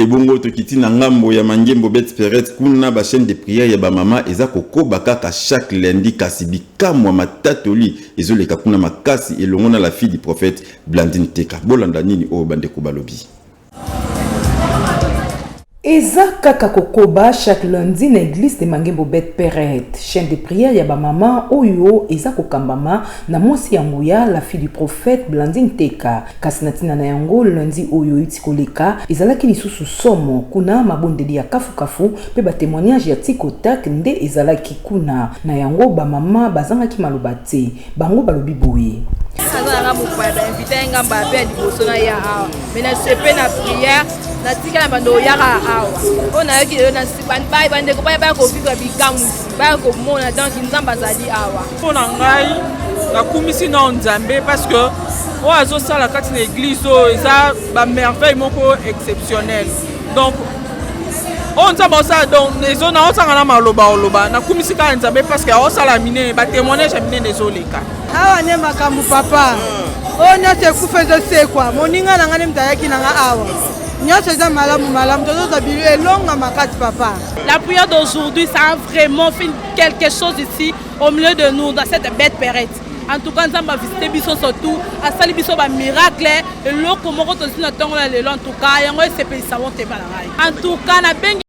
Ebongo tokiti na ngambo ya Mangembo Bet Peret. Kuna bachaîne de prière ya bamama eza kokoba kaka chaque lundi, kasi bikamwa, matatoli ezoleka kuna makasi elongo na la fille du prophète Blandine Teka. Bolanda nini oyo bandeko balobi. Eza kaka kokoba chaque lundi na église de Mangembo Bet Peret, chaîne de prière ya bamama oyo eza kokambama na mwasi ya nguya, la fille du prophète Blandine Teka. Kasi na ntina na yango, lundi oyo euti koleka ezalaki lisusu somo kuna. Mabondeli ya kafukafu mpe batémoignage ya tikotak nde ezalaki kuna. Na yango bamama bazangaki maloba te. Bango balobi boye: Aza nanga mopaya, bainvite nga mbala mpe ya liboso na ya awa, mais nasepe na prière. Natika na bando oyaka awa oyo nayoki lelo, bandeko baya kovivre bikamwisi, baya komona. Donc Nzambe azali awa. Mpo na ngai, nakumisi nao Nzambe parce que oyo azosala kati na église oyo eza bamerveille moko exceptionnel. Donc oyo Nzambe osala, donc naosanga na maloba oloba. Nakumisi kaka Nzambe parce que aosala minene, batémoignage ya minene ezoleka. Awa nde makambo, papa. Oyo nyonso ekufa ezosekwa. Moninga na ngai nde moto ayaki na nga awa. Nyonso eza malamu malamu, tozozwa elonga makasi, papa. La prière d'aujourd'hui, ça a vraiment fait quelque chose ici au milieu de nous, dans cette Bête Perrette. En tout cas, Nzambe avisité biso, surtout asali biso bamiracle. Eloko moko tozwi na ntongo na lelo, en tout cas yango esepelisa motema na ngai. En tout cas nabengi.